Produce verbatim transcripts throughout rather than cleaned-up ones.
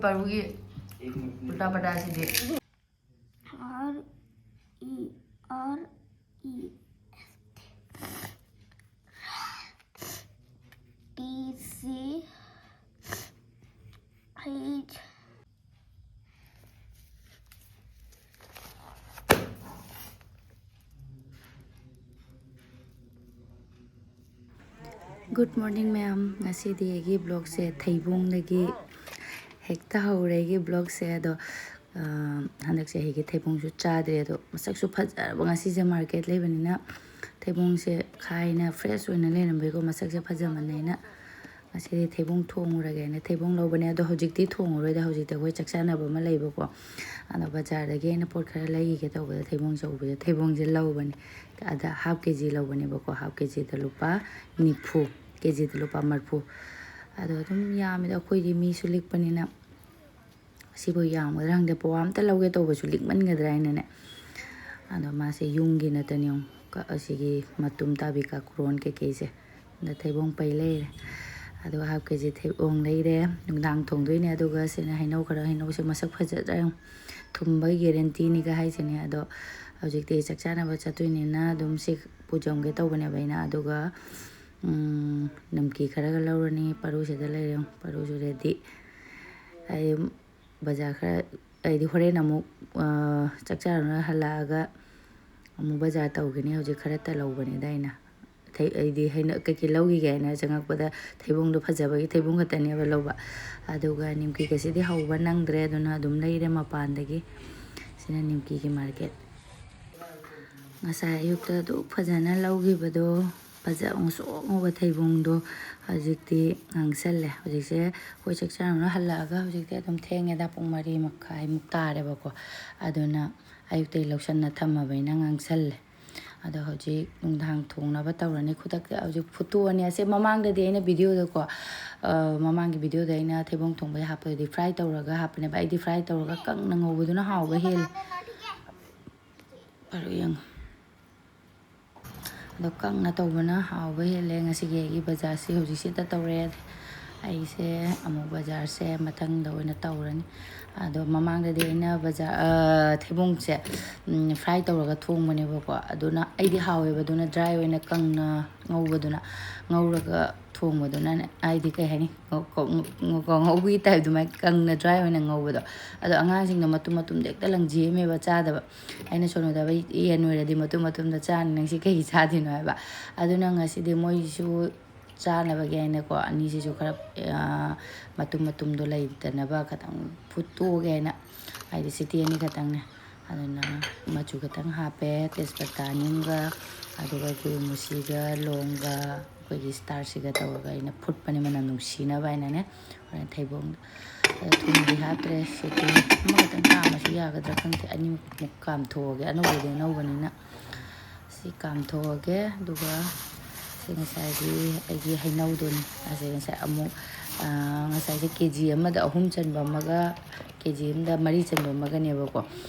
ꯄꯔꯨꯒꯤ ꯎꯜꯇꯥ ꯄꯜꯇꯥꯁꯤꯗꯤ꯫ R E R E T C H. Good morning ꯃꯌꯥꯝ꯫ ꯉꯁꯤꯗꯤ ꯑꯩꯒꯤ vlogꯁꯦ ꯊꯩꯕꯣꯡꯗꯒꯤ ꯍꯦꯛꯇ ꯍꯧꯔꯦ ꯑꯩꯒꯤ vlogꯁꯦ꯫ ꯑꯗꯣ, ꯑ, ꯍꯟꯗꯛ ꯆꯍꯤꯒꯤ ꯊꯩꯕꯣꯡꯁꯨ ꯆꯥꯗ꯭ꯔꯦ꯫ ꯑꯗꯣ ꯃꯁꯛꯁꯨ ꯐꯖꯔꯕ, ꯉꯁꯤꯁꯦ market ꯂꯩꯕꯅꯤꯅ ꯊꯩꯕꯣꯡꯁꯦ ꯈꯥꯏꯅ fresh ꯑꯣꯏꯅ ꯂꯩꯔꯝꯕꯩꯀꯣ, ꯃꯁꯛꯁꯦ ꯐꯖꯃꯟꯅꯦꯅ ꯉꯁꯤꯗꯤ ꯊꯩꯕꯣꯡ ꯊꯣꯡꯉꯨꯔꯒꯦꯅ ꯊꯩꯕꯣꯡ ꯂꯧꯕꯅꯦ꯫ ꯑꯗꯣ ꯍꯧꯖꯤꯛꯇꯤ ꯊꯣꯡꯉꯔꯣꯏꯗ, ꯍꯧꯖꯤꯛꯇꯤ ꯑꯩꯈꯣꯏ ꯆꯥꯛ ꯆꯥꯅꯕ ꯑꯃ ꯂꯩꯕꯀꯣ꯫ ꯑꯗꯣ ꯕꯖꯥꯔꯗꯒꯤ ꯑꯩꯅ ꯄꯣꯠ ꯈꯔ ꯂꯩꯒꯦ ꯇꯧꯕꯗ ꯊꯩꯕꯣꯡ ꯑꯆꯧꯕꯁꯦ, ꯊꯩꯕꯣꯡꯁꯦ ꯂꯧꯕꯅꯦ꯫ ꯑꯗ half K G ꯂꯧꯕꯅꯦꯕꯀꯣ, half K G ꯗ ꯂꯨꯄꯥ ꯅꯤꯐꯨ, K G ꯗ ꯂꯨꯄꯥ ꯃꯔꯤꯐꯨ꯫ ꯑꯗꯣ ꯑꯗꯨꯝ ꯌꯥꯝꯃꯤꯗ, ꯑꯩꯈꯣꯏꯗꯤ ꯃꯤꯁꯨ ꯂꯤꯛꯄꯅꯤꯅ꯫ ꯁꯤꯕꯨ ꯌꯥꯝꯒꯗ꯭ꯔꯥ ꯈꯪꯗꯦ, ꯄꯋꯥ ꯑꯝꯇ ꯂꯧꯒꯦ ꯇꯧꯕꯁꯨ ꯂꯤꯛꯃꯟꯒꯗ꯭ꯔꯥ ꯍꯥꯏꯅꯅꯦ꯫ ꯑꯗꯣ ꯃꯥꯁꯦ ꯌꯨꯝꯒꯤ ꯅꯠꯇꯅ ꯌꯦꯡꯉꯨ, ꯀ-, ꯑꯁꯤꯒꯤ ꯃꯇꯨꯝ ꯇꯥꯕꯤ ꯀꯥꯀ꯭ꯔꯣꯟ ꯀꯩꯀꯩꯁꯦ꯫ ꯑꯗ ꯊꯩꯕꯣꯡ ꯄꯩ ꯂꯩꯔꯦ꯫ ꯑꯗꯨꯒ half K G ꯊꯩꯕꯣꯡ ꯂꯩꯔꯦ꯫ ꯅꯨꯡꯗꯥꯡ ꯊꯣꯡꯗꯣꯏꯅꯦ꯫ ꯑꯗꯨꯒ ꯁꯤꯅ ꯍꯩꯅꯧ ꯈꯔ, ꯍꯩꯅꯧꯁꯦ ꯃꯁꯛ ꯐꯖꯗ꯭ꯔꯥ ꯌꯦꯡꯉꯨ꯫ ꯊꯨꯝꯕꯒꯤ guaranteeꯅꯤꯒ ꯍꯥꯏꯁꯤꯅꯦ꯫ ꯑꯗꯣ ꯍꯧꯖꯤꯛꯇꯤ ꯆꯥꯛ ꯆꯥꯅꯕ ꯆꯠꯇꯣꯏꯅꯤꯅ ꯑꯗꯨꯝ ꯁꯤ ꯄꯨꯖꯝꯒꯦ ꯇꯧꯕꯅꯦꯕ ꯑꯩꯅ꯫ ꯑꯗꯨꯒ, ꯎꯝ, ꯅꯤꯝꯀꯤ ꯈꯔꯒ ꯂꯧꯔꯅꯤ꯫ ꯄꯔꯨꯁꯤꯗ ꯂꯩꯔꯦ ꯌꯦꯡꯉꯨ꯫ ꯄꯔꯨꯁꯨ ready꯫ ꯑꯩ ꯕꯖꯥꯔ ꯈꯔ, ꯑꯩꯗꯤ ꯍꯣꯔꯦꯟ ꯑꯃꯨꯛ, ꯑ, ꯆꯥꯛ ꯆꯥꯔꯨꯔ ꯍꯜꯂꯛꯑꯒ ꯑꯃꯨꯛ ꯕꯖꯥꯔ ꯇꯧꯒꯅꯤ꯫ ꯍꯧꯖꯤꯛ ꯈꯔꯇ ꯂꯧꯕꯅꯤꯗ ꯑꯩꯅ꯫ ꯊꯩ-, ꯑꯩꯗꯤ ꯍꯩꯅ-, ꯀꯩꯀꯩ ꯂꯧꯈꯤꯒꯦ ꯍꯥꯏꯅ ꯆꯪꯉꯛꯄꯗ ꯊꯩꯕꯣꯡꯗꯣ ꯐꯖꯕꯒꯤ ꯊꯩꯕꯣꯡ ꯈꯛꯇꯅꯦꯕ ꯂꯧꯕ꯫ ꯑꯗꯨꯒ ꯅꯤꯝꯀꯤꯒꯁꯤꯗꯤ ꯍꯧꯕ ꯅꯪꯗ꯭ꯔꯦ, ꯑꯗꯨꯅ ꯑꯗꯨꯝ ꯂꯩꯔꯦ ꯃꯄꯥꯟꯗꯒꯤ꯫ ꯁꯤꯅ ꯅꯤꯝꯀꯤꯒꯤ market꯫ ꯉꯁꯥꯏ ꯑꯌꯨꯛꯇ ꯑꯗꯨꯛ ꯐꯖꯅ ꯂꯧꯈꯤꯕꯗꯣ, ꯐꯖ ꯉꯧꯁꯣꯛ ꯉꯧꯕ ꯊꯩꯕꯣꯡꯗꯣ ꯍꯧꯖꯤꯛꯇꯤ ꯉꯥꯡꯁꯜꯂꯦ꯫ ꯍꯧꯖꯤꯛꯁꯦ ꯑꯩꯈꯣꯏ ꯆꯥꯛ ꯆꯥꯔꯨꯔ ꯍꯜꯂꯛꯑꯒ ꯍꯧꯖꯤꯛꯇꯤ ꯑꯗꯨꯝ ꯊꯦꯡꯉꯦꯗ, ꯄꯨꯡ ꯃꯔꯤ ꯃꯈꯥꯏꯃꯨꯛ ꯇꯥꯔꯦꯕꯀꯣ꯫ ꯑꯗꯨꯅ ꯑꯌꯨꯛꯇꯒꯤ ꯂꯧꯁꯟꯅ ꯊꯝꯃꯕꯅꯤꯅ ꯉꯥꯡꯁꯜꯂꯦ꯫ ꯑꯗꯣ ꯍꯧꯖꯤꯛ ꯅꯨꯡꯗꯥꯡ ꯊꯣꯡꯅꯕ ꯇꯧꯔꯅꯤ꯫ ꯈꯨꯗꯛꯇ ꯍꯧꯖꯤꯛ ꯐꯨꯠꯇꯣꯛꯑꯅꯤ꯫ ꯑꯁꯦ ꯃꯃꯥꯡꯗꯗꯤ ꯑꯩꯅ videoꯗꯀꯣ, ꯑ, ꯃꯃꯥꯡꯒꯤ videoꯗ ꯑꯩꯅ ꯊꯩꯕꯣꯡ ꯊꯣꯡꯕꯒꯤ ꯍꯥꯞꯄꯗꯗꯤ fry ꯇꯧꯔꯒ ꯍꯥꯞꯄꯅꯦꯕ꯫ ꯑꯩꯗꯤ fry ꯇꯧꯔꯒ ꯀꯪꯅ ꯉꯧꯕꯗꯨꯅ ꯍꯥꯎꯕ ꯍꯦꯜꯂꯦ꯫ ꯄꯔꯨ ꯌꯦꯡꯉꯨ꯫ ꯑꯗꯣ ꯀꯪꯅ ꯇꯧꯕꯅ ꯍꯥꯎꯕ ꯍꯦꯜꯂꯦ꯫ ꯉꯁꯤꯒꯤ ꯑꯩꯒꯤ ꯕꯖꯥꯔꯁꯤ ꯍꯧꯖꯤꯛꯁꯤꯗ ꯇꯧꯔꯦ꯫ ꯑꯩꯁꯦ ꯑꯃꯨꯛ ꯕꯖꯥꯔꯁꯦ ꯃꯊꯪꯗ ꯑꯣꯏꯅ ꯇꯧꯔꯅꯤ꯫ ꯑꯗꯣ ꯃꯃꯥꯡꯗꯗꯤ ꯑꯩꯅ ꯕꯖꯥꯔ, ꯑ, ꯊꯩꯕꯣꯡꯁꯦ, ꯎꯝ, fry ꯇꯧꯔꯒ ꯊꯣꯡꯕꯅꯦꯕꯀꯣ꯫ ꯑꯗꯨꯅ ꯑꯩꯗꯤ ꯍꯥꯎꯋꯦꯕ, ꯑꯗꯨꯅ dry ꯑꯣꯏꯅ ꯀꯪꯅ ꯉꯧꯕꯗꯨꯅ, ꯉꯧꯔꯒ ꯊꯣꯡꯕꯗꯨꯅꯅꯦ, ꯍꯥꯏꯗꯤ ꯀꯩ ꯍꯥꯏꯅꯤ, ꯉꯧ-, ꯉꯧ-, ꯉꯧ-, ꯉꯧꯕꯒꯤ type ꯑꯗꯨꯃꯥꯏꯅ ꯀꯪꯅ dry ꯑꯣꯏꯅ ꯉꯧꯕꯗꯣ꯫ ꯑꯗꯣ ꯑꯉꯥꯡꯁꯤꯡꯅ ꯃꯇꯨꯝ ꯃꯇꯨꯝꯗ ꯍꯦꯛꯇ ꯂꯪꯖꯦꯝꯃꯦꯕ ꯆꯥꯗꯕ꯫ ꯑꯩꯅ ꯁꯣꯅꯨꯗ, "ꯌꯦꯟ ꯑꯣꯏꯔꯗꯤ ꯃꯇꯨꯝ ꯃꯇꯨꯝꯗ ꯆꯥꯅꯤ, ꯅꯪꯁꯤ ꯀꯩꯒꯤ ꯆꯥꯗꯣꯏꯅꯣ?" ꯍꯥꯏꯕ꯫ ꯑꯗꯨꯅ ꯉꯁꯤꯗꯤ ꯃꯣꯏꯁꯨ ꯆꯥꯅꯕꯒꯤ ꯍꯥꯏꯅꯀꯣ, ꯑꯅꯤꯁꯤꯁꯨ ꯈꯔ, ꯑ, ꯃꯇꯨꯝ ꯃꯇꯨꯝꯗꯣ ꯂꯩꯇꯅꯕ ꯈꯇꯪ ꯐꯨꯠꯇꯣꯛꯑꯒꯦ ꯍꯥꯏꯅ, ꯍꯥꯏꯗꯤ ꯁꯤꯇꯤ ꯑꯅꯤ ꯈꯛꯇꯪꯅꯦ꯫ ꯑꯗꯨꯅ ꯃꯆꯨ ꯈꯛꯇꯪ ꯍꯥꯞꯄꯦ, ꯇꯦꯖꯄꯇꯥ ꯑꯅꯤꯒ, ꯑꯗꯨꯒ ꯒꯨꯜ ꯃꯨꯁꯤꯒ, ꯂꯣꯡꯒ, ꯑꯩꯈꯣꯏꯒꯤ starchꯁꯤꯒ ꯇꯧꯔꯒ ꯑꯩꯅ ꯐꯨꯠꯄꯅꯦ, ꯃꯅꯝ ꯅꯨꯡꯁꯤꯅꯕ ꯍꯥꯏꯅꯅꯦ꯫ ꯍꯣꯔꯦꯟ ꯊꯩꯕꯣꯡꯗꯣ, ꯑꯗꯣ ꯊꯨꯝꯗꯤ ꯍꯥꯞꯇ꯭ꯔꯦ꯫ ꯁꯤꯇꯤ ꯑꯃꯈꯛꯇꯪ ꯀꯥꯝꯃꯁꯨ ꯌꯥꯒꯗ꯭ꯔꯥ ꯈꯪꯗꯦ, ꯑꯅꯤꯃꯨꯛ ꯀꯥꯝꯊꯣꯛꯑꯒꯦ, ꯑꯅꯧꯕꯗꯤ ꯑꯅꯧꯕꯅꯤꯅ꯫ ꯁꯤ ꯀꯥꯝꯊꯣꯛꯑꯒꯦ, ꯑꯗꯨꯒ ꯁꯤ ꯉꯁꯥꯏꯒꯤ ꯑꯩꯒꯤ ꯍꯩꯅꯧꯗꯨꯅꯤ꯫ ꯑꯁꯤ ꯉꯁꯥꯏ ꯑꯃꯨꯛ, ꯑ, ꯉꯁꯥꯏꯁꯦ ꯀꯦ ꯖꯤ ꯑꯃꯗ ꯑꯍꯨꯝ ꯆꯟꯕ ꯑꯃꯒ, ꯀꯦ ꯖꯤ ꯑꯃꯗ ꯃꯔꯤ ꯆꯟꯕ ꯑꯃꯒꯅꯦꯕꯀꯣ꯫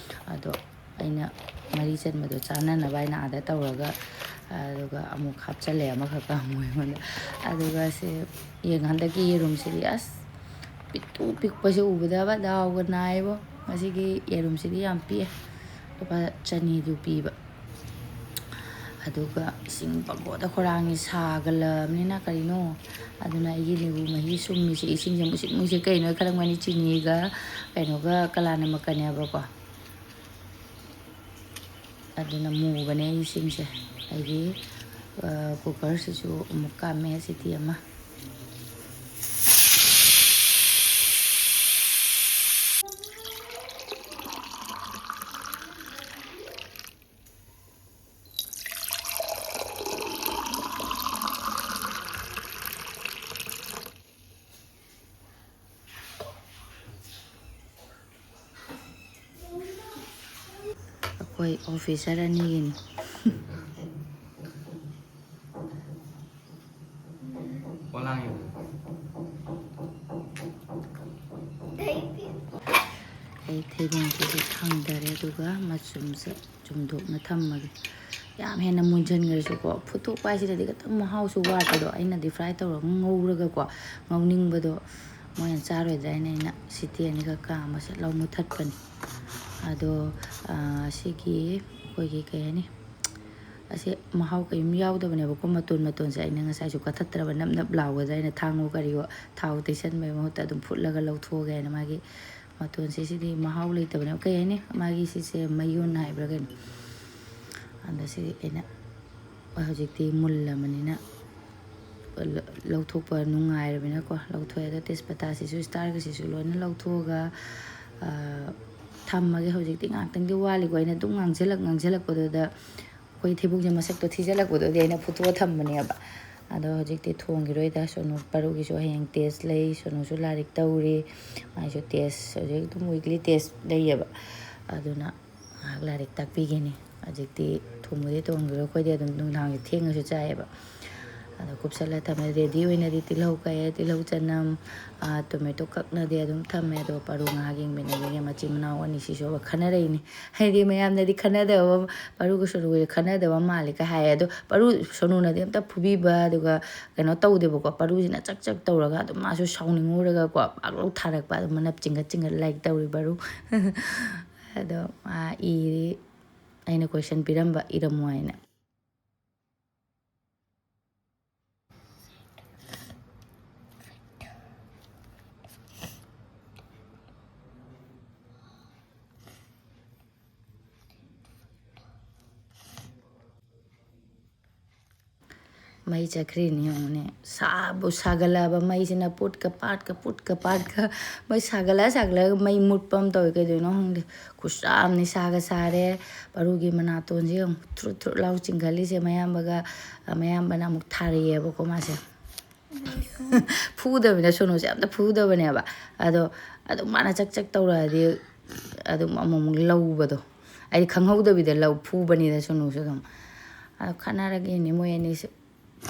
ꯑꯗꯣ ꯑꯩꯅ ꯃꯔꯤ ꯆꯟꯕꯗꯣ ꯆꯥꯅꯅꯕ ꯍꯥꯏꯅ ꯑꯥꯗ ꯇꯧꯔꯒ, ꯑꯗꯨꯒ ꯑꯃꯨꯛ ꯍꯥꯞꯆꯜꯂꯦ ꯑꯃꯈꯛꯀ ꯑꯃꯨꯛ ꯑꯩꯉꯣꯟꯗ꯫ ꯑꯗꯨꯒ ꯁꯤ ꯌꯦꯡ-, ꯍꯟꯗꯛꯀꯤ ꯌꯦꯔꯨꯝꯁꯤꯗꯤ ꯑꯁ ꯄꯤꯛꯇꯨ ꯄꯤꯛꯄꯁꯦ ꯎꯕꯗꯕ ꯗꯥꯎꯒ ꯅꯥꯏꯕꯣ꯫ ꯉꯁꯤꯒꯤ ꯌꯦꯔꯨꯝꯁꯤꯗꯤ ꯌꯥꯝ ꯄꯤꯛꯑꯦ, ꯂꯨꯄꯥ ꯆꯅꯤꯗꯨ ꯄꯤꯕ꯫ ꯑꯗꯨꯒ ꯏꯁꯤꯡ ꯄꯪꯈꯣꯗ ꯈꯣꯔꯥꯡꯉꯤ, ꯁꯥꯒꯠꯂꯕꯅꯤꯅ ꯀꯔꯤꯅꯣ꯫ ꯑꯗꯨꯅ ꯑꯩꯒꯤ ꯅꯤꯕꯨ ꯃꯍꯤ ꯁꯨꯝꯃꯤꯁꯦ, ꯏꯁꯤꯡꯁꯦ ꯃꯨꯁꯤꯠ ꯃꯨꯁꯤꯠ ꯀꯩꯅꯣ ꯈꯜꯂꯝꯒꯅꯤ, ꯆꯤꯅꯤꯒ ꯀꯩꯅꯣꯒ ꯀꯂꯥꯅꯃꯛꯀꯅꯦꯕꯀꯣ꯫ ꯑꯗꯨꯅ ꯃꯨꯕꯅꯦ ꯑꯩ ꯏꯁꯤꯡꯁꯦ꯫ ꯑꯩꯒꯤ, ꯑ, cookerꯁꯤꯁꯨ ꯑꯃꯨꯛ ꯀꯥꯝꯃꯦ ꯁꯤꯇꯤ ꯑꯃ꯫ ꯑꯩꯈꯣꯏ officer ꯑꯅꯤꯒꯤꯅꯤ꯫ ꯄꯣꯂꯥꯡ ꯌꯦꯡꯉꯨ꯫ ꯑꯩ ꯊꯩꯕꯣꯡꯁꯤꯁꯨ ꯊꯥꯡꯗꯔꯦ꯫ ꯑꯗꯨꯒ ꯃꯆꯨꯝꯁꯦ ꯆꯨꯝꯗꯣꯛꯅ ꯊꯝꯃꯒꯦ꯫ ꯌꯥꯝ ꯍꯦꯟꯅ ꯃꯨꯟꯖꯟꯈ꯭ꯔꯁꯨꯀꯣ, ꯐꯨꯠꯇꯣꯛꯄ ꯍꯥꯏꯁꯤꯅꯗꯤ ꯈꯤꯇꯪ ꯃꯍꯥꯎꯁꯨ ꯋꯥꯠꯄꯗꯣ, ꯑꯩꯅꯗꯤ fry ꯇꯧꯔꯒ ꯉꯧꯔꯒꯀꯣ, ꯉꯧꯅꯤꯡꯕꯗꯣ ꯃꯣꯏꯅ ꯆꯥꯔꯣꯏꯗ꯭ꯔꯥ ꯍꯥꯏꯅ ꯑꯩꯅ ꯁꯤꯇꯤ ꯑꯅꯤꯒ ꯀꯥꯝꯃꯁꯦ ꯂꯧ ꯃꯨꯊꯠꯄꯅꯤ꯫ ꯑꯗꯣ, ꯑꯥ, ꯁꯤꯒꯤ ꯑꯩꯈꯣꯏꯒꯤ ꯀꯩ ꯍꯥꯏꯅꯤ, ꯑꯁꯤ ꯃꯍꯥꯎ ꯀꯔꯤꯝ ꯌꯥꯎꯗꯕꯅꯦꯕꯀꯣ꯫ ꯃꯇꯣꯟ ꯃꯇꯣꯟꯁꯦ ꯑꯩꯅ ꯉꯁꯥꯏꯁꯨ ꯀꯠꯊꯠꯇ꯭ꯔꯕ, ꯅꯞ ꯅꯞ ꯂꯥꯎꯒꯗ꯭ꯔꯥ ꯍꯥꯏꯅ ꯊꯥꯡꯋꯣ ꯀꯔꯤꯋꯣ ꯊꯥꯎ ꯇꯩꯁꯟꯕꯒꯤ ꯃꯍꯨꯠꯇ ꯑꯗꯨꯝ ꯐꯨꯠꯂꯒ ꯂꯧꯊꯣꯛꯑꯒꯦ ꯍꯥꯏꯅ꯫ ꯃꯥꯒꯤ ꯃꯇꯣꯟꯁꯦ ꯁꯤꯗꯤ ꯃꯍꯥꯎ ꯂꯩꯇꯕꯅꯦꯕ, ꯀꯩ ꯍꯥꯏꯅꯤ, ꯃꯥꯒꯤ ꯁꯤꯁꯦ ꯃꯌꯣꯟ ꯍꯥꯏꯕ꯭ꯔꯥ ꯀꯩꯅꯣ꯫ ꯑꯗꯣ ꯁꯤꯗꯤ ꯑꯩꯅ ꯍꯧꯖꯤꯛꯇꯤ ꯃꯨꯜꯂꯕꯅꯤꯅ ꯂꯧꯊꯣꯛꯄ ꯅꯨꯡꯉꯥꯏꯔꯕꯅꯤꯅꯀꯣ ꯂꯧꯊꯣꯛꯑꯦ꯫ ꯑꯗꯣ ꯇꯦꯖꯄꯇꯥꯁꯤꯁꯨ, ꯁ꯭ꯇꯥꯔꯒꯁꯤꯁꯨ ꯂꯣꯏꯅ ꯂꯧꯊꯣꯛꯑꯒ, ꯑ, ꯊꯝꯃꯒꯦ꯫ ꯍꯧꯖꯤꯛꯇꯤ ꯉꯥꯛꯇꯪꯗꯤ ꯋꯥꯠꯂꯤꯀꯣ꯫ ꯑꯩꯅ ꯑꯗꯨꯝ ꯉꯥꯡꯁꯤꯜꯂꯛ ꯉꯥꯡꯁꯤꯜꯂꯛꯄꯗꯨꯗ ꯑꯩꯈꯣꯏ ꯊꯩꯕꯣꯡꯁꯦ ꯃꯁꯛꯇꯣ ꯊꯤꯖꯤꯜꯂꯛꯄꯗꯨꯗꯤ ꯑꯩꯅ ꯐꯨꯠꯇꯣꯛꯑ ꯊꯝꯕꯅꯦꯕ꯫ ꯑꯗꯣ ꯍꯧꯖꯤꯛꯇꯤ ꯊꯣꯡꯈꯤꯔꯣꯏꯗ꯫ ꯁꯣꯅꯨ ꯄꯥꯔꯨꯒꯤꯁꯨ ꯍꯌꯦꯡ test ꯂꯩ꯫ ꯁꯣꯅꯨꯁꯨ ꯂꯥꯏꯔꯤꯛ ꯇꯧꯔꯤ꯫ ꯃꯥꯏꯁꯨ test ꯍꯧꯖꯤꯛ ꯑꯗꯨꯝ weekly test ꯂꯩꯌꯦꯕ꯫ ꯑꯗꯨꯅ ꯉꯥꯏꯍꯥꯛ ꯂꯥꯏꯔꯤꯛ ꯇꯥꯛꯄꯤꯒꯅꯤ꯫ ꯍꯧꯖꯤꯛꯇꯤ ꯊꯣꯡꯕꯗꯤ ꯊꯣꯡꯈꯤꯔꯣꯏ꯫ ꯑꯩꯈꯣꯏꯗꯤ ꯑꯗꯨꯝ ꯅꯨꯡꯗꯥꯡꯁꯦ ꯊꯦꯡꯅꯁꯨ ꯆꯥꯏꯌꯦꯕ꯫ ꯑꯗꯣ ꯀꯨꯞꯁꯜꯂ ꯊꯝꯃꯦ꯫ Ready ꯑꯣꯏꯅꯗꯤ ꯇꯤꯜꯍꯧ ꯀꯛꯑꯦ, ꯇꯤꯜꯍꯧ, ꯆꯅꯝ, ꯑꯥ, tomato ꯀꯛꯅꯗꯤ ꯑꯗꯨꯝ ꯊꯝꯃꯦ꯫ ꯑꯗꯣ ꯄꯥꯔꯨ ꯉꯥꯏꯍꯥꯛ ꯌꯦꯡꯃꯤꯟꯅꯈꯤꯒꯦ꯫ ꯃꯆꯤꯟ ꯃꯅꯥꯎ ꯑꯅꯤꯁꯤꯁꯨ ꯈꯟꯅꯔꯛꯏꯅꯤ꯫ ꯍꯥꯏꯗꯤ ꯃꯌꯥꯝꯅꯗꯤ ꯈꯟꯅꯗꯕ, ꯄꯥꯔꯨꯒ ꯁꯣꯅꯨꯒꯁꯦ ꯈꯟꯅꯗꯕ ꯃꯥꯜꯂꯤꯒ ꯍꯥꯏꯌꯦ꯫ ꯑꯗꯣ ꯄꯥꯔꯨ, ꯁꯣꯅꯨꯅꯗꯤ ꯑꯝꯇ ꯐꯨꯕꯤꯕ, ꯑꯗꯨꯒ ꯀꯩꯅꯣ ꯇꯧꯗꯦꯕꯀꯣ꯫ ꯄꯥꯔꯨꯁꯤꯅ ꯆꯛ ꯆꯛ ꯇꯧꯔꯒ ꯑꯗꯨꯝ ꯃꯥꯁꯨ ꯁꯥꯎꯅꯤꯡꯉꯨꯔꯒꯀꯣ ꯄꯥꯛ ꯂꯧ ꯊꯥꯔꯛꯄ꯫ ꯑꯗꯨꯝ ꯃꯅꯞ ꯆꯤꯡꯈꯠ ꯆꯤꯡꯈꯠ ꯂꯥꯏꯔꯤꯛ ꯇꯧꯔꯤ ꯄꯥꯔꯨ꯫ ꯑꯗꯣ ꯃꯥ ꯏꯔꯤ꯫ ꯑꯩꯅ question ꯄꯤꯔꯝꯕ ꯏꯔꯝꯃꯣ ꯍꯥꯏꯅ꯫ ꯃꯩ ꯆꯠꯈ꯭ꯔꯤꯅꯤ ꯌꯦꯡꯉꯨꯅꯦ꯫ ꯁꯥꯕꯨ ꯁꯥꯒꯠꯂꯛꯑꯕ, ꯃꯩꯁꯤꯅ ꯄꯨꯠꯀ ꯄꯥꯠꯀ, ꯄꯨꯠꯀ ꯄꯥꯠꯀ꯫ ꯃꯩ ꯁꯥꯒꯠꯂ ꯁꯥꯒꯠꯂꯒ ꯃꯩ ꯃꯨꯠꯄ ꯑꯃ ꯇꯧꯋꯤ꯫ ꯀꯩꯗꯧꯅꯣ ꯈꯪꯗꯦ꯫ ꯈꯨꯠꯁꯥ ꯑꯃꯅꯤ, ꯁꯥꯒ ꯁꯥꯔꯦ꯫ ꯄꯥꯔꯨꯒꯤ ꯃꯅꯥꯇꯣꯟꯁꯦ ꯌꯦꯡꯉꯨ, ꯊ꯭ꯔꯨꯠ ꯊ꯭ꯔꯨꯠ ꯂꯥꯎ ꯆꯤꯡꯈꯠꯂꯤꯁꯦ꯫ ꯃꯌꯥꯝꯕꯒ, ꯃꯌꯥꯝꯕꯅ ꯑꯃꯨꯛ ꯊꯥꯔꯛꯑꯦꯕꯀꯣ ꯃꯥꯁꯦ꯫ ꯐꯨꯗꯕꯅꯤꯅ, ꯁꯣꯅꯨꯁꯦ ꯑꯝꯇ ꯐꯨꯗꯕꯅꯦꯕ꯫ ꯑꯗꯣ ꯑꯗꯨꯝ ꯃꯥꯅ ꯆꯛ ꯆꯛ ꯇꯧꯔꯛꯑꯗꯤ ꯑꯗꯨꯝ ꯑꯃꯨꯛ ꯑꯃꯨꯛ ꯂꯧꯕꯗꯣ꯫ ꯑꯩꯗꯤ ꯈꯪꯍꯧꯗꯕꯤꯗ ꯂꯧ ꯐꯨꯕꯅꯤꯗ ꯁꯣꯅꯨꯁꯨ ꯑꯗꯨꯝ꯫ ꯑꯗꯣ ꯈꯠꯅꯔꯒꯦꯅꯦ ꯃꯣꯏ ꯑꯅꯤꯁꯨ꯫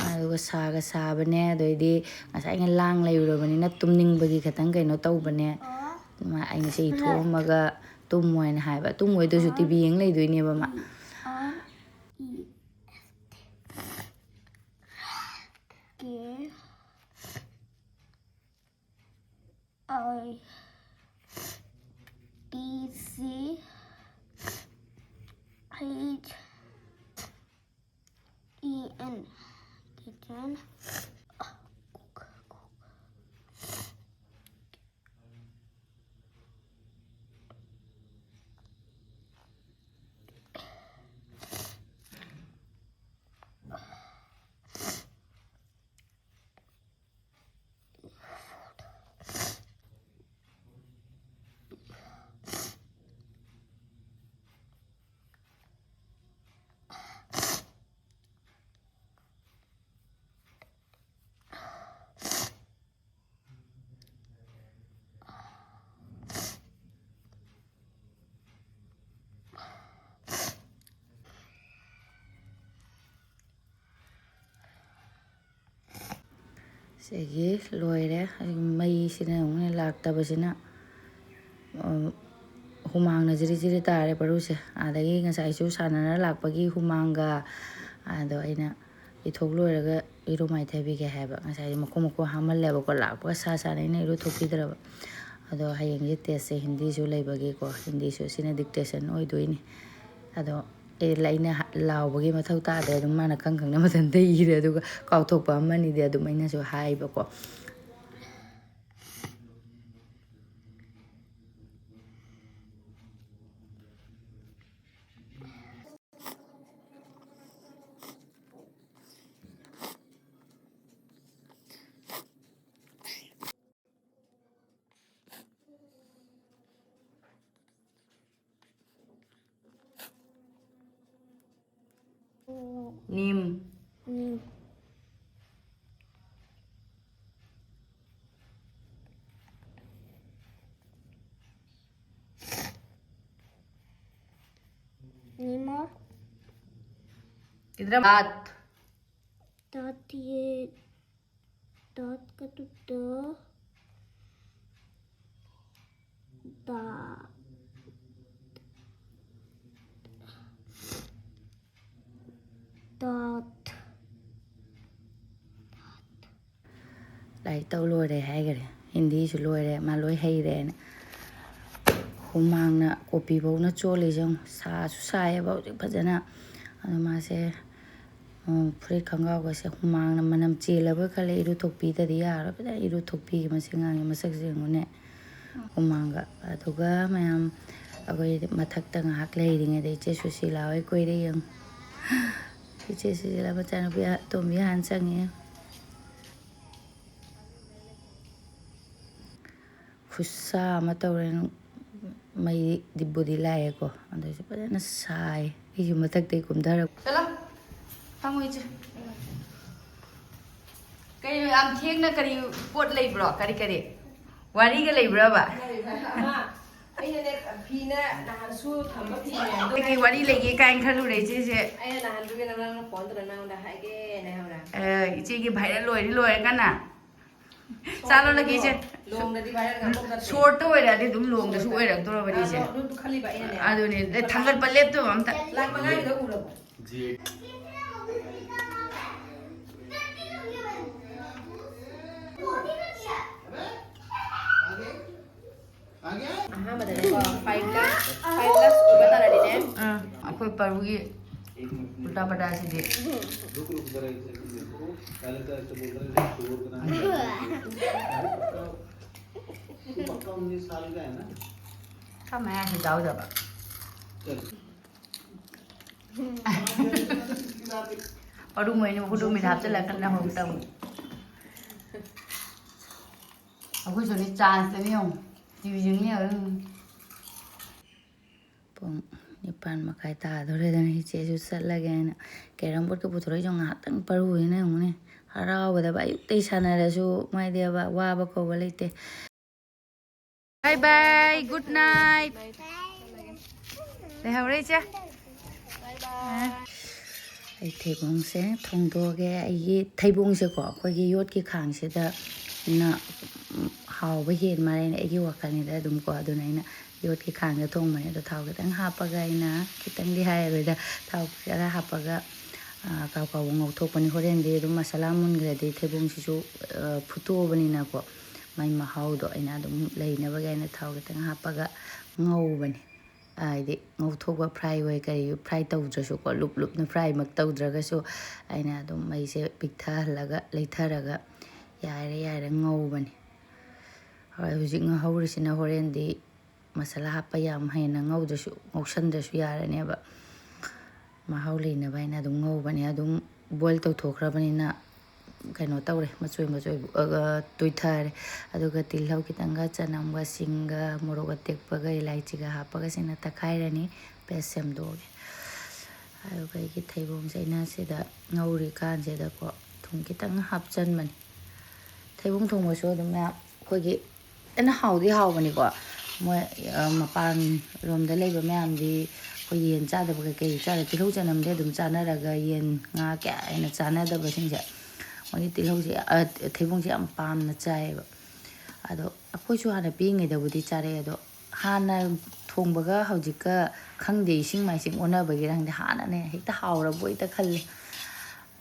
ꯑꯗꯨꯒ ꯁꯥꯒ ꯁꯥꯕꯅꯦ꯫ ꯑꯗꯩꯗꯤ ꯉꯁꯥꯏ ꯑꯩꯅ ꯂꯥꯡ ꯂꯩꯔꯨꯔꯕꯅꯤꯅ ꯇꯨꯝꯅꯤꯡꯕꯒꯤ ꯈꯤꯇꯪ ꯀꯩꯅꯣ ꯇꯧꯕꯅꯦ꯫ ꯃꯥ-, ꯑꯩꯅ ꯁꯤ ꯊꯣꯛꯑꯝꯃꯒ ꯇꯨꯝꯃꯣ ꯍꯥꯏꯅ ꯍꯥꯏꯕ꯫ ꯇꯨꯝꯃꯣꯏꯗꯨꯁꯨ ꯇꯤꯚꯤ ꯌꯦꯡ ꯂꯩꯗꯣꯏꯅꯦꯕ ꯃꯥ꯫ R E F K I T C H E N. Kitchen. ꯁꯤꯒꯤ ꯂꯣꯏꯔꯦ꯫ ꯃꯩꯁꯤꯅ ꯑꯃꯨꯛ ꯂꯥꯛꯇꯕꯁꯤꯅ, ꯑ, ꯍꯨꯃꯥꯡꯅ ꯖꯤꯔꯤ ꯖꯤꯔꯤ ꯇꯥꯔꯦ ꯄꯔꯨꯁꯦ꯫ ꯑꯗꯒꯤ ꯉꯁꯥꯏꯁꯨ ꯁꯥꯟꯅꯔ ꯂꯥꯛꯄꯒꯤ ꯍꯨꯃꯥꯡꯒ, ꯑꯗꯣ ꯑꯩꯅ ꯏꯊꯣꯛ ꯂꯣꯏꯔꯒ ꯏꯔꯨ ꯃꯥꯏꯊꯕꯤꯒꯦ ꯍꯥꯏꯕ꯫ ꯉꯁꯥꯏꯗꯤ ꯃꯈꯣꯡ ꯃꯈꯣꯡ ꯍꯥꯝꯍꯜꯂꯦꯕꯀꯣ, ꯂꯥꯛꯄꯒ ꯁꯥ ꯁꯥꯅ ꯑꯩꯅ ꯏꯔꯨꯊꯣꯛꯄꯤꯗ꯭ꯔꯕ꯫ ꯑꯗꯣ ꯍꯌꯦꯡꯁꯦ ꯇꯦꯁꯁꯦ ꯍꯤꯟꯗꯤꯁꯨ ꯂꯩꯕꯒꯤꯀꯣ, ꯍꯤꯟꯗꯤꯁꯨ ꯁꯤꯅ dictation ꯑꯣꯏꯗꯣꯏꯅꯤ꯫ ꯑꯗꯣ ꯑꯩ, ꯑꯩꯅ ꯂꯥꯎꯕꯒꯤ ꯃꯊꯧ ꯇꯥꯗ꯭ꯔꯦ, ꯑꯗꯨꯝ ꯃꯥꯅ ꯈꯪ ꯈꯪꯅ ꯃꯊꯟꯇ ꯏꯔꯦ꯫ ꯑꯗꯨꯒ ꯀꯥꯎꯊꯣꯛꯄ ꯑꯃꯅꯤꯗꯤ ꯑꯗꯨꯝ ꯑꯩꯅꯁꯨ ꯍꯥꯏꯕꯀꯣ꯫ नीम। नीम। नीम और किधर? दांत। दांत, ये दांत का तो द, दा, ꯂꯥꯏꯔꯤꯛ ꯇꯧ ꯂꯣꯏꯔꯦ ꯍꯥꯏꯈꯔꯦ, ꯍꯤꯟꯗꯤꯁꯨ ꯂꯣꯏꯔꯦ, ꯃꯥ ꯂꯣꯏ ꯍꯩꯔꯦꯅ꯫ ꯍꯨꯃꯥꯡꯅ ꯀꯣꯄꯤꯐꯧꯅ ꯆꯣꯠꯂꯤꯁꯦ ꯌꯦꯡꯉꯨ꯫ ꯁꯥꯁꯨ ꯁꯥꯏꯌꯦꯕ ꯍꯧꯖꯤꯛ ꯐꯖꯅ꯫ ꯑꯗꯣ ꯃꯥꯁꯦ, ꯎꯝ, ꯐꯨꯔꯤꯠ ꯈꯣꯡꯒ꯭ꯔꯥꯎꯒꯁꯦ ꯍꯨꯃꯥꯡꯅ ꯃꯅꯝ ꯆꯦꯜꯂꯕ ꯈꯜꯂꯦ꯫ ꯏꯔꯨꯊꯣꯛꯄꯤꯗꯗꯤ ꯌꯥꯔꯣꯏ꯫ ꯐꯖꯅ ꯏꯔꯨꯊꯣꯛꯄꯤꯒꯦ꯫ ꯃꯁꯤ ꯉꯥꯡꯉꯦ ꯃꯁꯛꯁꯦ ꯌꯦꯡꯉꯨꯅꯦ꯫ ꯍꯨꯃꯥꯡꯒ꯫ ꯑꯗꯨꯒ ꯃꯌꯥꯝ ꯑꯩꯈꯣꯏ ꯃꯊꯛꯇ ꯉꯥꯏꯍꯥꯛ ꯂꯩꯔꯤꯉꯩꯗ ꯏꯆꯦ ꯁꯨꯁꯤꯂꯥ ꯍꯣꯏ ꯀꯣꯏꯔꯦ ꯌꯦꯡꯉꯨ꯫ ꯏꯆꯦ ꯁꯨꯁꯤꯂꯥ ꯃꯆꯥꯅꯨꯄꯤ ꯑꯇꯣꯝꯕꯤ ꯍꯥꯟꯅ ꯆꯪꯉꯛꯑꯦ꯫ ꯈꯨꯠꯁꯥ ꯑꯃ ꯇꯧꯔꯦ꯫ ꯃꯩꯗꯤꯕꯨꯗꯤ ꯂꯥꯛꯑꯦꯀꯣ, ꯑꯗꯨꯁꯨ ꯐꯖꯅ ꯁꯥꯏ꯫ ꯑꯩꯁꯨ ꯃꯊꯛꯇꯩ ꯀꯨꯝꯊꯔꯛꯄ꯫ ꯆꯠꯂꯣ, ꯐꯝꯃꯣ ꯏꯆꯦ꯫ ꯀꯩꯅꯣ ꯌꯥꯝ ꯊꯦꯡꯅ ꯀꯔꯤ ꯄꯣꯠ ꯂꯩꯕ꯭ꯔꯣ? ꯀꯔꯤ ꯀꯔꯤ ꯋꯥꯔꯤꯒ ꯂꯩꯕ꯭ꯔꯕ? ꯑꯃ, ꯑꯩꯅꯅꯦ, ꯐꯤꯅ ꯅꯍꯥꯟꯁꯨ ꯊꯝꯕ ꯐꯤ ꯃꯌꯥꯝꯗꯣ ꯀꯩ ꯀꯩ ꯋꯥꯔꯤ ꯂꯩꯒꯦ ꯀꯥꯏꯅ ꯈꯜꯂꯨꯔꯦ ꯏꯆꯦꯁꯦ꯫ ꯑꯩꯅ ꯅꯍꯥꯟꯗꯨꯒꯤ ꯅꯪꯅ ꯐꯣꯟ ꯇꯧꯔ ꯅꯉꯣꯟꯗ ꯍꯥꯏꯒꯦꯅ ꯍꯥꯏꯍꯧꯔꯦ꯫ ꯑ, ꯏꯆꯦꯒꯤ ꯚꯥꯏꯔꯦꯜ ꯂꯣꯏꯔꯤ ꯂꯣꯏꯔꯦ ꯀꯟꯅ꯫ ꯆꯥꯂꯣ ꯂꯒꯦ ꯏꯆꯦ꯫ ꯂꯣꯡꯗꯗꯤ ꯚꯥꯏꯔꯦꯜ ꯉꯥꯛꯇ ꯆꯠꯇꯦ꯫ ꯁꯣꯔꯠꯇ ꯑꯣꯏꯔꯛꯑꯗꯤ ꯑꯗꯨꯝ ꯂꯣꯡꯗꯁꯨ ꯑꯣꯏꯔꯛꯇꯣꯔꯕꯅꯤ ꯏꯆꯦ꯫ ꯑꯗꯣ ꯑꯗꯨ ꯈꯜꯂꯤꯕ ꯑꯩꯅꯅꯦ꯫ ꯑꯗꯨꯅꯦ, ꯑꯗꯩ ꯊꯥꯡꯒꯠꯄ ꯂꯦꯞꯇꯕ ꯑꯝꯇ꯫ ꯂꯥꯛ ꯃꯉꯥꯒꯤꯗꯣ ꯎꯔꯕꯣ? ꯑꯍꯥꯟꯕꯗꯅꯦꯀꯣ, five lakhs, five lakhs ꯑꯣꯏꯕ ꯇꯥꯔꯗꯤꯅꯦ꯫ ꯑꯥ, ꯑꯩꯈꯣꯏ ꯄꯔꯨꯒꯤ ꯎꯜꯇꯥ ꯄꯜꯇꯥꯁꯤꯗꯤ꯫ ꯈꯔ ꯃꯌꯥꯏꯁꯤ ꯌꯥꯎꯗꯕ꯫ ꯄꯔꯨ ꯃꯣꯏꯅ ꯃꯈꯨꯠ ꯃꯤꯠ ꯍꯥꯞꯆꯤꯜꯂꯒ ꯀꯟꯅ ꯍꯧ ꯇꯧ꯫ ꯑꯩꯈꯣꯏꯁꯨꯅꯦ ꯆꯥꯟꯁꯇꯅꯦ ꯌꯦꯡꯉꯨ꯫ ꯇꯤꯚꯤ ꯌꯦꯡ ꯂꯩꯔꯒ꯫ ꯄꯨꯡ ꯅꯤꯄꯥꯟ ꯃꯈꯥꯏ ꯇꯥꯗꯣꯔꯦꯗꯅ ꯏꯆꯦꯁꯨ ꯆꯠꯂꯒꯦ ꯍꯥꯏꯅ ꯀꯦꯔꯝ ꯕꯣꯔꯗꯀ ꯄꯨꯊꯣꯔꯛꯏꯁꯦ ꯉꯥꯏꯍꯥꯛꯇꯪ ꯄꯔꯨꯁꯤꯅ ꯌꯦꯡꯉꯨꯅꯦ꯫ ꯍꯔꯥꯎꯒꯗꯕ ꯑꯌꯨꯛꯇꯩ ꯁꯥꯟꯅꯔꯁꯨ ꯃꯥꯏꯗꯤ ꯑꯕ-, ꯋꯥꯕ ꯀꯧꯕ ꯂꯩꯇꯦ꯫ Bye bye, good night꯫ ꯂꯩꯍꯧꯔꯦ ꯏꯆꯦ꯫ ꯑꯩ ꯊꯩꯕꯣꯡꯁꯦ ꯊꯣꯡꯗꯣꯛꯑꯒꯦ꯫ ꯑꯩꯒꯤ ꯊꯩꯕꯣꯡꯁꯦꯀꯣ, ꯑꯩꯈꯣꯏꯒꯤ ꯌꯣꯠꯀꯤ ꯈꯥꯡꯁꯤꯗ ꯅ-, ꯍꯥꯎꯕ ꯍꯦꯟ ꯃꯥꯜꯂꯦꯅ ꯑꯩꯒꯤ ꯋꯥꯈꯜꯅꯤꯗ ꯑꯗꯨꯝꯀꯣ꯫ ꯑꯗꯨꯅ ꯑꯩꯅ ꯌꯣꯠꯀꯤ ꯈꯥꯡꯗ ꯊꯣꯡꯕꯅꯦ꯫ ꯑꯗꯣ ꯊꯥꯎ ꯈꯤꯇꯪ ꯍꯥꯞꯄꯒ ꯑꯩꯅ, ꯈꯤꯇꯪꯗꯤ ꯍꯥꯏꯔꯔꯣꯏꯗ, ꯊꯥꯎ ꯈꯔ ꯍꯥꯞꯄꯒ ꯑꯥ, ꯀꯥꯎ ꯀꯥꯎꯕ ꯉꯧꯊꯣꯛꯄꯅꯤ꯫ ꯍꯣꯔꯦꯟꯗꯤ ꯑꯗꯨꯝ ꯃꯁꯥꯂꯥ ꯃꯨꯟꯈ꯭ꯔꯗꯤ ꯊꯩꯕꯣꯡꯁꯤꯁꯨ, ꯑꯥ, ꯐꯨꯠꯇꯣꯛꯑꯕꯅꯤꯅꯀꯣ, ꯃꯥꯏ ꯃꯍꯥꯎꯗꯣ ꯑꯩꯅ ꯑꯗꯨꯝ ꯂꯩꯅꯕꯒꯤ ꯑꯩꯅ ꯊꯥꯎ ꯈꯤꯇꯪ ꯍꯥꯞꯄꯒ ꯉꯧꯕꯅꯤ꯫ ꯍꯥꯏꯗꯤ ꯉꯧꯊꯣꯛꯄ, ꯐ꯭ꯔꯥꯏ ꯑꯣꯏ ꯀꯔꯤ ꯐ꯭ꯔꯥꯏ ꯇꯧꯗ꯭ꯔꯁꯨꯀꯣ, ꯂꯨꯞ ꯂꯨꯞꯅ ꯐ꯭ꯔꯥꯏꯃꯛ ꯇꯧꯗ꯭ꯔꯒꯁꯨ ꯑꯩꯅ ꯑꯗꯨꯝ ꯃꯩꯁꯦ ꯄꯤꯛꯊꯍꯜꯂꯒ ꯂꯩꯊꯔꯒ ꯌꯥꯏꯔ ꯌꯥꯏꯔ ꯉꯧꯕꯅꯤ꯫ ꯍꯣꯏ, ꯍꯧꯖꯤꯛ ꯉꯧꯍꯧꯔꯤꯁꯤꯅ ꯍꯣꯔꯦꯟꯗꯤ ꯃꯁꯥꯂꯥ ꯍꯥꯞꯄ ꯌꯥꯝ ꯍꯦꯟꯅ ꯉꯧꯗ꯭ꯔꯁꯨ, ꯉꯧꯁꯟꯗ꯭ꯔꯁꯨ ꯌꯥꯔꯅꯦꯕ꯫ ꯃꯍꯥꯎ ꯂꯩꯅꯕ ꯍꯥꯏꯅ ꯑꯗꯨꯝ ꯉꯧꯕꯅꯦ꯫ ꯑꯗꯨꯝ ꯕꯣꯏꯜ ꯇꯧꯊꯣꯛꯈ꯭ꯔꯕꯅꯤꯅ ꯀꯩꯅꯣ ꯇꯧꯔꯦ, ꯃꯆꯣꯏ ꯃꯆꯣꯏ, ꯑ, ꯇꯣꯏꯊꯔꯦ꯫ ꯑꯗꯨꯒ ꯇꯤꯜꯍꯧ ꯈꯤꯇꯪꯒ, ꯆꯅꯝꯒ, ꯁꯤꯡꯒ, ꯃꯣꯔꯣꯛ ꯑꯇꯦꯛꯄꯒ, ꯏꯂꯥꯏꯆꯤꯒ ꯍꯥꯞꯄꯒ ꯁꯤꯅ ꯇꯛꯈꯥꯏꯔꯅꯤ꯫ ꯄꯦꯁ ꯁꯦꯝꯗꯣꯛꯑꯒꯦ꯫ ꯑꯗꯨꯒ ꯑꯩꯒꯤ ꯊꯩꯕꯣꯡꯁꯦ ꯑꯩꯅ ꯁꯤꯗ ꯉꯧꯔꯤꯀꯥꯟꯁꯤꯗꯀꯣ, ꯊꯨꯝ ꯈꯤꯇꯪ ꯍꯥꯞꯆꯟꯕꯅꯤ꯫ ꯊꯩꯕꯣꯡ ꯊꯣꯡꯕꯁꯨ ꯑꯗꯨꯝ ꯃꯌꯥꯝ ꯑꯩꯈꯣꯏꯒꯤ ꯍꯦꯟꯅ ꯍꯥꯎꯗꯤ ꯍꯥꯎꯕꯅꯤꯀꯣ꯫ ꯃꯣꯏ, ꯑ, ꯃꯄꯥꯟ ꯂꯣꯝꯗ ꯂꯩꯕ ꯃꯌꯥꯝꯗꯤ ꯑꯩꯈꯣꯏ ꯌꯦꯟ ꯆꯥꯗꯕ ꯀꯩꯀꯩ ꯆꯥꯗ, ꯇꯤꯜꯍꯧ ꯆꯅꯝꯗꯤ ꯑꯗꯨꯝ ꯆꯥꯅꯔꯒ ꯌꯦꯟ ꯉꯥ ꯀꯌꯥ ꯍꯦꯟꯅ ꯆꯥꯅꯗꯕꯁꯤꯡꯁꯦ, ꯃꯣꯏꯒꯤ ꯇꯤꯜꯍꯧꯁꯦ, ꯑ, ꯊꯩꯕꯣꯡꯁꯦ ꯌꯥꯝ ꯄꯥꯝꯅ ꯆꯥꯏꯌꯦꯕ꯫ ꯑꯗꯣ ꯑꯩꯈꯣꯏꯁꯨ ꯍꯥꯟꯅ ꯄꯤꯛꯏꯉꯩꯗꯕꯨꯗꯤ ꯆꯥꯔꯛꯑꯦ, ꯑꯗꯣ ꯍꯥꯟꯅ ꯊꯣꯡꯕꯒ ꯍꯧꯖꯤꯛꯀ ꯈꯪꯗꯦ, ꯏꯁꯤꯡ ꯃꯥꯏꯁꯤꯡ ꯑꯣꯟꯅꯕꯒꯤꯔ ꯈꯪꯗꯦ, ꯍꯥꯟꯅꯅ ꯍꯦꯛꯇ ꯍꯥꯎꯔꯕꯣꯏ ꯍꯦꯛꯇ ꯈꯜꯂꯦ꯫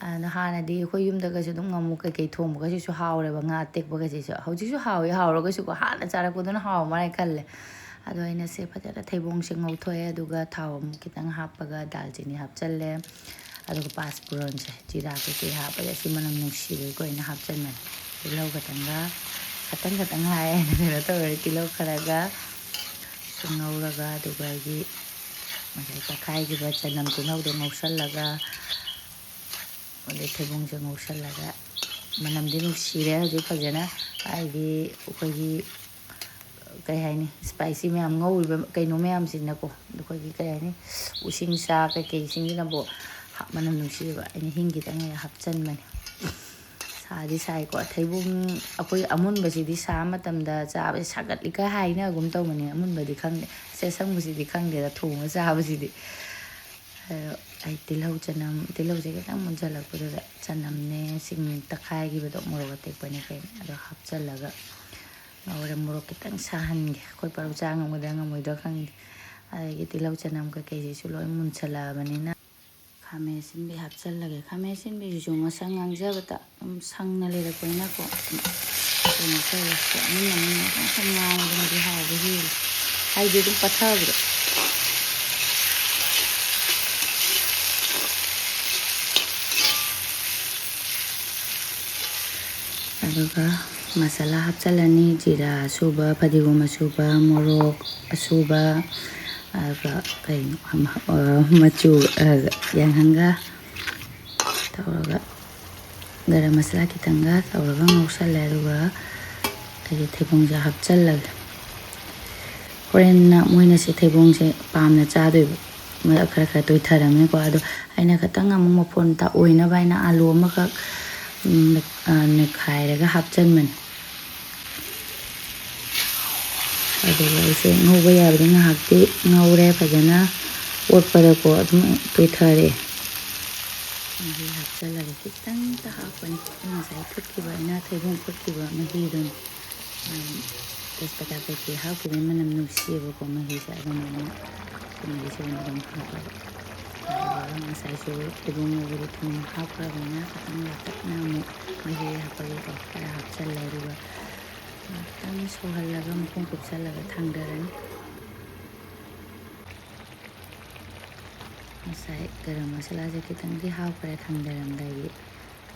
ꯑꯗꯣ ꯍꯥꯟꯅꯗꯤ ꯑꯩꯈꯣꯏ ꯌꯨꯝꯗꯒꯁꯨ ꯑꯗꯨꯝ ꯉꯥꯃꯨ ꯀꯩꯀꯩ ꯊꯣꯡꯕꯒꯁꯤꯁꯨ ꯍꯥꯎꯔꯦꯕ, ꯉꯥ ꯑꯇꯦꯛꯄꯒꯁꯤꯁꯨ꯫ ꯍꯧꯖꯤꯛꯁꯨ ꯍꯥꯎꯋꯤ, ꯍꯥꯎꯔꯒꯁꯨꯀꯣ ꯍꯥꯟꯅ ꯆꯥꯔꯛꯄꯗꯨꯅ ꯍꯥꯎ ꯃꯥꯜꯂꯦ ꯈꯜꯂꯦ꯫ ꯑꯗꯣ ꯑꯩꯅ ꯁꯦ ꯐꯖꯅ ꯊꯩꯕꯣꯡꯁꯦ ꯉꯧꯊꯣꯛꯑꯦ, ꯑꯗꯨꯒ ꯊꯥꯎ ꯑꯃꯨꯛ ꯈꯤꯇꯪ ꯍꯥꯞꯄꯒ ꯗꯥꯜꯆꯤꯅꯤ ꯍꯥꯞꯆꯜꯂꯦ꯫ ꯑꯗꯨꯒ ꯄꯥꯁꯄꯨꯔꯟꯁꯦ, ꯖꯤꯔꯥ ꯀꯩꯀꯩ ꯍꯥꯞꯄꯒ ꯁꯤ ꯃꯅꯝ ꯅꯨꯡꯁꯤꯕꯒꯤꯀꯣ ꯑꯩꯅ ꯍꯥꯞꯆꯟꯕꯅꯦ꯫ ꯇꯤꯜꯍꯧ ꯈꯇꯪꯒ, ꯈꯇꯪ ꯈꯇꯪ ꯍꯥꯏꯌꯦ, ꯀꯩꯅꯣ ꯇꯧꯔꯦ, ꯇꯤꯜꯍꯧ ꯈꯔꯒ ꯁꯨꯝ ꯉꯧꯔꯒ, ꯑꯗꯨꯒ ꯑꯩꯒꯤ ꯉꯁꯥꯏ ꯇꯛꯈꯥꯏꯈꯤꯕ ꯆꯅꯝ ꯇꯤꯜꯍꯧꯗꯣ ꯉꯧꯁꯜꯂꯒ, ꯑꯗꯩ ꯊꯩꯕꯣꯡꯁꯦ ꯉꯧꯁꯜꯂꯒ, ꯃꯅꯝꯗꯤ ꯅꯨꯡꯁꯤꯔꯦ ꯍꯧꯖꯤꯛ ꯐꯖꯅ꯫ ꯍꯥꯏꯗꯤ ꯑꯩꯈꯣꯏꯒꯤ, ꯀꯩ ꯍꯥꯏꯅꯤ, ꯏꯁꯄꯥꯏꯁꯤ ꯃꯌꯥꯝ ꯉꯧꯔꯤꯕ ꯀꯩꯅꯣ ꯃꯌꯥꯝꯁꯤꯅꯀꯣ, ꯑꯩꯈꯣꯏꯒꯤ, ꯀꯩ ꯍꯥꯏꯅꯤ, ꯎꯁꯤꯡꯁꯥ ꯀꯩꯀꯩꯁꯤꯡꯁꯤꯅꯕꯨ ꯃꯅꯝ ꯅꯨꯡꯁꯤꯔꯤꯕ꯫ ꯑꯩꯅ ꯍꯤꯡ ꯈꯤꯇꯪ ꯍꯦꯛ ꯍꯥꯞꯆꯤꯟꯕꯅꯦ꯫ ꯁꯥꯗꯤ ꯁꯥꯏꯀꯣ꯫ ꯊꯩꯕꯣꯡ ꯑꯩꯈꯣꯏ ꯑꯃꯨꯟꯕꯁꯤꯗꯤ ꯁꯥ ꯃꯇꯝꯗ ꯆꯥꯕꯁꯦ ꯁꯥꯒꯠꯂꯤꯒ ꯍꯥꯏꯅꯒꯨꯝ ꯇꯧꯕꯅꯦ꯫ ꯑꯃꯨꯟꯕꯗꯤ ꯈꯪꯗꯦ꯫ ꯑꯁꯤ ꯑꯁꯪꯕꯁꯤꯗꯤ ꯈꯪꯗꯦꯗ, ꯊꯣꯡꯉ ꯆꯥꯕꯁꯤꯗꯤ꯫ ꯑꯗꯣ ꯑꯩ ꯇꯤꯜꯍꯧ, ꯆꯅꯝ, ꯇꯤꯜꯍꯧꯁꯦ ꯈꯤꯇꯪ ꯃꯨꯟꯖꯜꯂꯛꯄꯗꯨꯗ ꯆꯅꯝꯅꯦ, ꯁꯤꯡ ꯇꯛꯈꯥꯏꯈꯤꯕꯗꯣ, ꯃꯣꯔꯣꯛ ꯑꯇꯦꯛꯄꯅꯦ ꯀꯩꯅꯣ, ꯑꯗꯣ ꯍꯥꯞꯆꯜꯂꯒ ꯉꯧꯔꯦ꯫ ꯃꯣꯔꯣꯛ ꯈꯤꯇꯪ ꯁꯥꯍꯟꯒꯦ꯫ ꯑꯩꯈꯣꯏ ꯄꯔꯧ ꯆꯥ ꯉꯝꯒꯗ꯭ꯔꯥ ꯉꯝꯃꯣꯏꯗ꯭ꯔꯥ ꯈꯪꯗꯦ꯫ ꯑꯗꯒꯤ ꯇꯤꯜꯍꯧ, ꯆꯅꯝ ꯀꯩꯀꯩꯁꯤꯁꯨ ꯂꯣꯏ ꯃꯨꯟꯁꯜꯂꯛꯑꯕꯅꯤꯅ, ꯈꯥꯃꯦꯟ ꯑꯁꯤꯟꯕꯤ ꯍꯥꯞꯆꯤꯜꯂꯒꯦ꯫ ꯈꯥꯃꯦꯟ ꯑꯁꯤꯟꯕꯤꯁꯤꯁꯨ ꯉꯁꯪ ꯉꯥꯡꯖꯕꯗ ꯑꯗꯨꯝ ꯁꯪꯅ ꯂꯩꯔꯛꯄꯅꯤꯅꯀꯣ, ꯑꯗꯨꯝ ꯀꯩꯅꯣ ꯇꯧꯋꯦ꯫ ꯑꯗꯨꯝ ꯑꯗꯨꯝ ꯉꯥꯡꯁꯪ ꯉꯥꯡꯕꯗꯨꯅꯗꯤ ꯍꯥꯎꯕ ꯍꯦꯜꯂꯤ꯫ ꯍꯥꯏꯗꯤ ꯑꯗꯨꯝ ꯄꯠꯊꯕꯗꯣ꯫ ꯑꯗꯨꯒ ꯃꯁꯥꯂꯥ ꯍꯥꯞꯆꯤꯜꯂꯅꯤ꯫ ꯖꯤꯔꯥ ꯑꯁꯨꯕ, ꯐꯗꯤꯒꯣꯝ ꯑꯁꯨꯕ, ꯃꯣꯔꯣꯛ ꯑꯁꯨꯕ, ꯑꯗꯨꯒ ꯀꯩꯅꯣ, ꯑꯃ, ꯑ, ꯃꯆꯨ, ꯑ, ꯌꯥꯏꯉꯪꯒ ꯇꯧꯔꯒ, ꯒꯔꯝ ꯃꯁꯥꯂꯥ ꯈꯤꯇꯪꯒ ꯇꯧꯔꯒ ꯉꯧꯁꯜꯂꯦ꯫ ꯑꯗꯨꯒ ꯑꯩꯒꯤ ꯊꯩꯕꯣꯡꯁꯦ ꯍꯥꯞꯆꯜꯂꯒꯦ꯫ ꯍꯣꯔꯦꯟꯅ ꯃꯣꯏꯅ ꯁꯤ ꯊꯩꯕꯣꯡꯁꯦ ꯄꯥꯝꯅ ꯆꯥꯗꯣꯏꯕ꯫ ꯃ-, ꯈꯔ ꯈꯔ ꯇꯣꯏꯊꯔꯝꯃꯦꯀꯣ꯫ ꯑꯗꯣ ꯑꯩꯅ ꯈꯤꯇꯪ ꯑꯃꯨꯛ ꯃꯐꯣꯟ ꯇꯥ-, ꯑꯣꯏꯅꯕ ꯍꯥꯏꯅ ꯑꯥꯂꯨ ꯑꯃꯈꯛ, ꯎꯝ, ꯃꯦꯠ-, ꯑ, ꯅꯦꯠꯈꯥꯏꯔꯒ ꯍꯥꯞꯆꯟꯕꯅꯦ꯫ ꯑꯗꯨꯒ ꯑꯩꯁꯦ ꯉꯧꯕ ꯌꯥꯕꯗꯤ ꯉꯥꯏꯍꯥꯛꯇꯤ ꯉꯧꯔꯦ ꯐꯖꯅ꯫ ꯑꯣꯠꯄꯗꯀꯣ ꯑꯗꯨꯝ ꯇꯣꯏꯊꯔꯦ꯫ ꯃꯍꯤ ꯍꯥꯞꯆꯜꯂꯒ ꯈꯤꯇꯪꯇ ꯍꯥꯞꯄꯅꯤ꯫ ꯑꯩ ꯉꯁꯥꯏ ꯐꯨꯠꯈꯤꯕ, ꯑꯩꯅ ꯊꯩꯕꯣꯡ ꯐꯨꯠꯈꯤꯕ ꯃꯍꯤꯗꯨꯅꯤ꯫ ꯎꯝ, ꯇꯦꯖꯄꯇꯥ ꯀꯩꯀꯩ ꯍꯥꯞꯈꯤꯕꯒꯤ ꯃꯅꯝ ꯅꯨꯡꯁꯤꯌꯦꯕꯀꯣ ꯃꯍꯤꯁꯦ꯫ ꯑꯗꯨꯅ ꯑꯩꯅ ꯊꯨꯝꯒꯤ ꯁꯣꯏꯗꯅ ꯑꯗꯨꯝ ꯍꯥꯞꯄꯕ꯫ ꯑꯗꯨꯒ ꯉꯁꯥꯏꯁꯨ ꯊꯩꯕꯣꯡ ꯉꯧꯕꯗ ꯊꯨꯝ ꯍꯥꯞꯈ꯭ꯔꯕꯅꯤꯅ ꯈꯤꯇꯪ ꯂꯥꯇꯛꯅ ꯑꯃꯨꯛ ꯃꯍꯤ ꯍꯥꯞꯄꯒꯤꯀꯣ ꯈꯔ ꯍꯥꯞꯆꯜꯂꯦ꯫ ꯑꯗꯨꯒ ꯉꯥꯛꯇꯪ ꯁꯧꯍꯜꯂꯒ ꯃꯈꯨꯝ ꯀꯨꯞꯁꯜꯂꯒ ꯊꯥꯡꯗꯔꯅꯤ꯫ ꯉꯁꯥꯏ ꯒꯔꯝ ꯃꯁꯥꯂꯥꯁꯦ ꯈꯤꯇꯪꯗꯤ ꯍꯥꯞꯈ꯭ꯔꯦ ꯊꯥꯡꯗꯔꯝꯗꯥꯏꯒꯤ꯫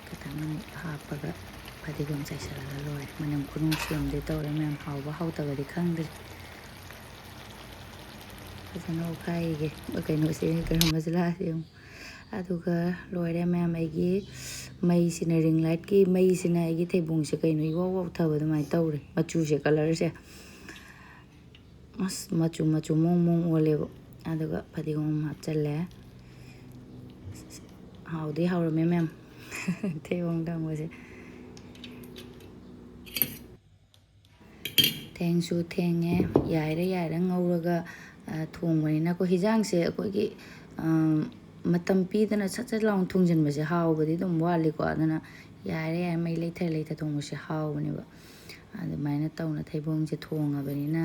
ꯈꯤꯇꯪ ꯑꯃꯨꯛ ꯍꯥꯞꯄꯒ ꯐꯗꯤꯒꯣꯝ ꯆꯥꯏꯁꯤꯜꯂꯒ ꯂꯣꯏꯔꯦ꯫ ꯃꯅꯝ ꯈꯨꯅꯨꯡꯁꯤ ꯑꯃꯗꯤ ꯇꯧꯔꯦ ꯃꯌꯥꯝ, ꯍꯥꯎꯕ ꯍꯥꯎꯇꯕꯗꯤ ꯈꯪꯗ꯭ꯔꯤ꯫ ꯐꯖꯅ ꯑꯣꯠꯈꯥꯏꯒꯦ ꯀꯩꯅꯣꯁꯦ, ꯒꯔꯝ ꯃꯁꯥꯂꯥꯁꯦ ꯑꯃꯨꯛ꯫ ꯑꯗꯨꯒ ꯂꯣꯏꯔꯦ ꯃꯌꯥꯝ꯫ ꯑꯩꯒꯤ ꯃꯩꯁꯤꯅ, ꯔꯤꯡ ꯂꯥꯏꯠꯀꯤ ꯃꯩꯁꯤꯅ ꯑꯩꯒꯤ ꯊꯩꯕꯣꯡꯁꯦ ꯀꯩꯅꯣ ꯏꯋꯥꯎ ꯋꯥꯎꯊꯕ ꯑꯗꯨꯃꯥꯏꯅ ꯇꯧꯔꯦ꯫ ꯃꯆꯨꯁꯦ, ꯀꯂꯔꯁꯦ ꯑꯁ ꯃꯆꯨ ꯃꯆꯨ ꯃꯑꯣꯡ ꯃꯑꯣꯡ ꯑꯣꯜꯂꯦꯕ꯫ ꯑꯗꯨꯒ ꯐꯗꯤꯒꯣꯝ ꯍꯥꯞꯆꯜꯂꯦ꯫ ꯍꯥꯎꯗꯤ ꯍꯥꯎꯔꯝꯃꯦ ꯃꯌꯥꯝ꯫ ꯊꯩꯕꯣꯡ ꯊꯣꯡꯕꯁꯦ꯫ ꯊꯦꯡꯁꯨ ꯊꯦꯡꯉꯦ꯫ ꯌꯥꯏꯔ ꯌꯥꯏꯔ ꯉꯧꯔꯒ, ꯑ, ꯊꯣꯡꯕꯅꯤꯅꯀꯣ꯫ ꯍꯤꯟꯖꯥꯡꯁꯦ ꯑꯩꯈꯣꯏꯒꯤ, ꯑ, ꯃꯇꯝ ꯄꯤꯗꯅ ꯁꯠ ꯁꯠ ꯂꯥꯎꯅ ꯊꯣꯡꯖꯤꯟꯕꯁꯦ ꯍꯥꯎꯕꯗꯤ ꯑꯗꯨꯝ ꯋꯥꯠꯂꯤꯀꯣ꯫ ꯑꯗꯨꯅ ꯌꯥꯏꯔ ꯌꯥꯏꯔ ꯃꯩ ꯂꯩꯊꯔ ꯂꯩꯊꯔ ꯊꯣꯡꯕꯁꯦ ꯍꯥꯎꯕꯅꯦꯕ꯫ ꯑꯗꯨꯃꯥꯏꯅ ꯇꯧꯅ ꯊꯩꯕꯣꯡꯁꯦ ꯊꯣꯡꯉꯕꯅꯤꯅ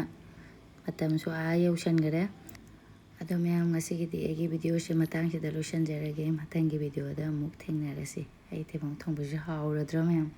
ꯃꯇꯝꯁꯨ ꯑꯥ ꯌꯧꯁꯟꯈꯔꯦ꯫ ꯑꯗꯣ ꯃꯌꯥꯝ, ꯉꯁꯤꯒꯤꯗꯤ ꯑꯩꯒꯤ videoꯁꯦ ꯃꯇꯥꯡꯁꯤꯗ ꯂꯣꯏꯁꯤꯟꯖꯔꯒꯦ꯫ ꯃꯊꯪꯒꯤ videoꯗ ꯑꯃꯨꯛ ꯊꯦꯡꯅꯔꯁꯤ꯫ ꯑꯩ ꯊꯩꯕꯣꯡ ꯊꯣꯡꯕꯁꯦ ꯍꯥꯎꯔꯗ꯭ꯔꯣ ꯃꯌꯥꯝ?